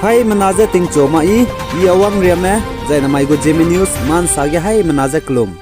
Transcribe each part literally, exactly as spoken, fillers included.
Haimena ze tingchu ma i, i Awang Riame, zai namai gu Zeme News, mansa ge haimena ze kelum.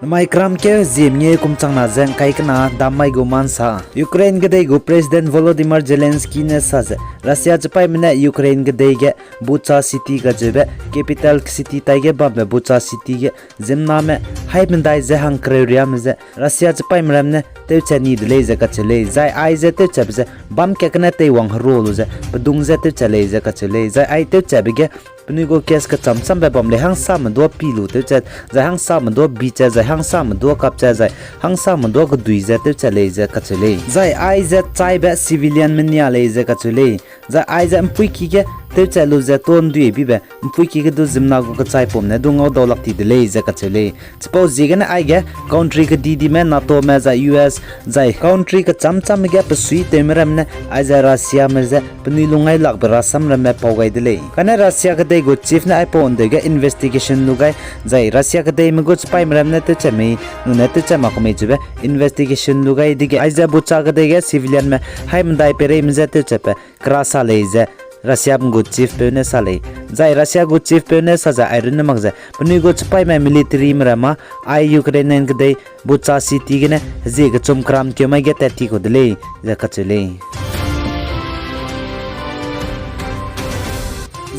Namai kramkeu Zeme ngeu kum changna ze ngkai kena dam mai gu mansa. Ukraine kedei gu President Volodymyr Zelensky ne sa ze, Russia chipaîme ne Ukraine kedei ge Bucha City kacheube, capital city taige bambe Bucha City ge, ziemmename, hai medai ze hangkereu riame ze, Russia chipaîme ram ne tewchat ni de lei ze kacheu lei, zai aize tewchatbe ze, bam kat gene teiwang herua lu ze, pedung ze tewchat lei ze kacheu lei, zai ai tewchatbe ge, penui gu case kecham chambe bam lei hangsame dua pi lu tewchat, zai hangsame dua bichat, zai hangsame dua kapchat, zai hangsame dua kedui ze tewchat lei ze kacheu lei. Zai aize chaibe civilianme nia lei ze kacheu lei. Zai aize mpuiki ge tewchat lu ze tuâ nduibibe, mpuiki ge du ziemmena gu kechaipum ne du ngau dau lak ti de lei ze kacheu lei. Chipau ziegene aige country kedidime NATOme zai US, zai country kecham chamme ge pesuitewme ramme ne aize Russiame ze penui lungngai lakbe rasam ramme pau gai de lei. Kane Russia kedei gu chief ne aipau ndeu ge investigation lu gai, zai Russia kedeime gu chipaîme ram ne tewchat mei, nune tewchat mak ku mei cheube investigation lu gai dege aize Bucha kedei ge civilianme hai medai peireime je tewchatbe kera sa lei ze Russiame gu chiefpeu ne sa lei. Zai Russia gu chiefpeu ne sa ze airunne mak ze penui gu chipaîme militaryme ramme ai Ukrainian kedei Bucha City gene hezie kechum keram keu mai ge tat ti kau de lei ze kacheu lei.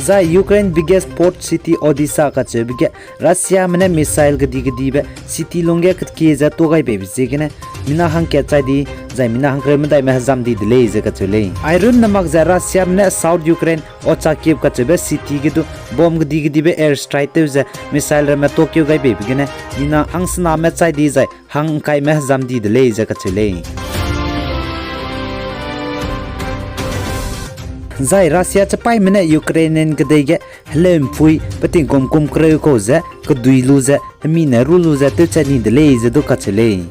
Zai Ukraine biggest port city Odesa kacheube ge Russiame ne missile kedi kedibe city lungge kekie ze tuâ gai beibe ziegene mina hangkat chai di, zai mina hangkereu medaime hezam di de lei ze kacheu lei. Airunne mak ze Russiame ne South Ukraine Ocha Kyiv kacheube city ge du bomb kedi kedibe air strike tew ze missile ramme tuâkeu gai beibe gene mina hangsename chai di zai hang ngkaime hezam di de lei ze kacheu lei. Zai Russia chipaîme ne Ukrainian kedei ge heleumpui peting kum kum kereu kau ze kedui lu ze hemi ne ru lu ze tewchat ni de lei ze du kacheu lei.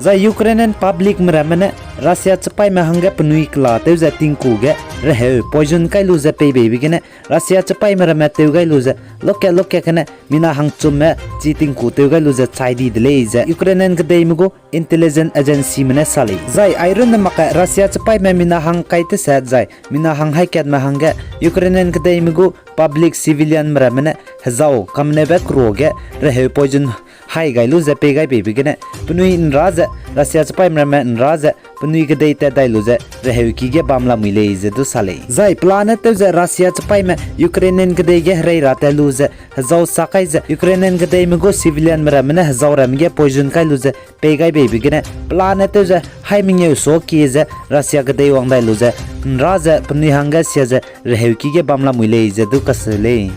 Zai Ukrainian publicme ramme ne Russia chipaîme hangge penui kela tew ze tingku ge reheu poison kai lu ze pei beibe gene Russia chipaîme ramme tew gai lu ze lokat lokat gene mina hangchumme chi tingku tew gai lu ze chai di de lei ze Ukrainian kedeime gu intelligence agencyme ne sa lei. Zai airunne mak ge Russia chipaîme mina hang kai tesat zai mina hang haikatme hangge Ukrainian kedeime gu public civilianme ramme ne hezau kamneube keruage reheu poison hai gai lu ze pei gai beibe gene penui nra ze Russia chipaîme ramme nra ze penui kedei tat dai lu ze reheuki ge bam lamui lei ze du sa lei. Zai pelane tew ze Russia chipaîme Ukrainian kedei ge herei ra tat lu ze hezau sa kai ze Ukrainian kedeime gu civilianme ramme ne hezau ramme ge poison kai lu ze pei gai beibe gene pelane tew ze hai mengeu suakie ze Russia kedei wang dai lu ze nra ze penui hangge sia ze reheuki ge bam lamui lei ze du kacheu lei.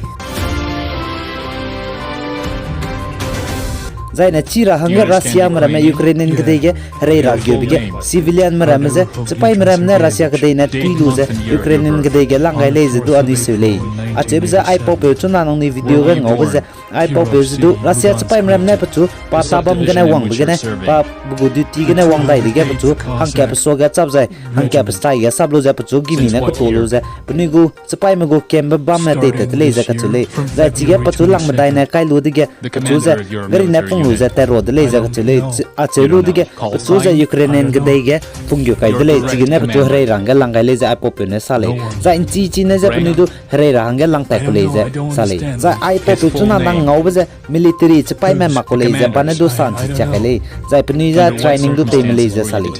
Zai ne chi ra hangge Russiame ramme Ukrainian kedei ge herei ra geube ge civilianme ramme je chipaîme ramme ne Russia kedei ne tui lu ze Ukrainian kedei ge lang gai lei ze du anui seu lei. Acheube ze aipaupeu chuna nangnui video ge ngaube ze aipaupeu ze du Russia chipaîme ramme ne pechu pa tabam gene wangbe gene pa pe gu duty gene wang dai dege pechu hangkatbe suage chap zai hangkatbe strai ge sap lu ze pechu gimi ne ketu lu ze penui gu chipaîme gu camp bamme teitat de lei ze kacheu lei. Zai chige pechu lang medai ne kai lu dege pechu ze gari ne pung lu ze tat ra de lei ze kacheu lei. Acheu lu dege pechu ze Ukrainian kedei ge pung gu kai de lei, chigene pechu herei ra hangge lang gai lei ze aipaupeu ne sa lei. Zai nchi chi ne ze penui du herei ra hangge lang tai ku lei ze sa lei. Zai aipaupeu chuna nang ngaube ze military chipaîme mak ku lei ze pa ne du sa nchi chiak kai lei. Zai penui ze training du teime lei ze sa lei.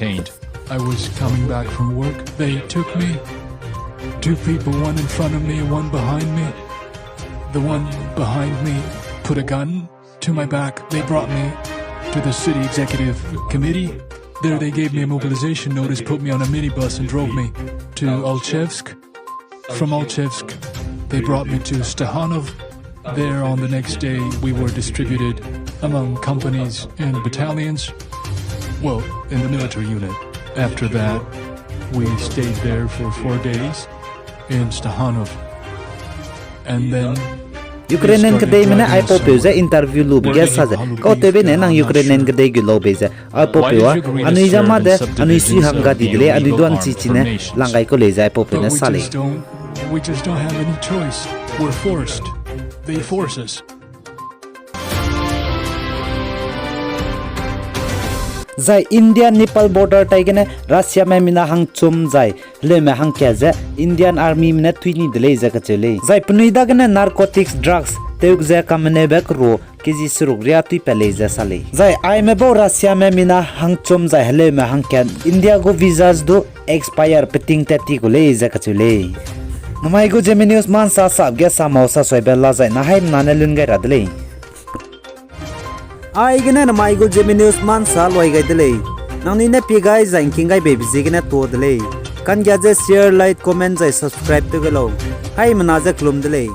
I was coming back from work. They took me. Two people, one in front of me, one behind me. The one behind me put a gun to my back. They brought me to the city executive committee. There they gave me a mobilization notice, put me on a minibus and drove me to Alchevsk. From Alchevsk, they brought me to Stahanov. There, on the next day, we were distributed among companies and battalions, well, in the military unit. After that, we stayed there for four days in Stahanov. And then Ukrainian kedeime ne aipaupeu ze interview lube ge sa ze, kautewbe ne nang Ukrainian kedei gu lau bei ze, aipaupeu a, anui ze mâ de, anui sui hang ga di de lei, anui du nchi chi ne lang gai ku lei ze aipaupeu ne sa lei. We just don't have any choice. We're forced. They force us. Zai India Nepal border tai gene Russiame mina hangchum zai heleume hangkat ze Indian Armyme ne tui ni de lei ze kacheu lei. Zai penui dagene narcotics drugs tew ze kameneube keru kg seruk ria tuipat lei ze sa lei. Zai aime bau Russiame mina hangchum zai heleume hangkat India gu visas du expire peting tat ti gu lei ze kacheu lei. Namai gu Zeme News mansa sap ge samau sasuibe la zai na haimena ne lun gai ra de lei. Aigene namai gu Zeme News mansa luai gai de lei. Nangnui ne pie gai zai ngking gai beibe ziegene tuâ de lei. Kanggia ze share, like, comment zai subscribe tew gai lau. Haimena ze kelum de lei.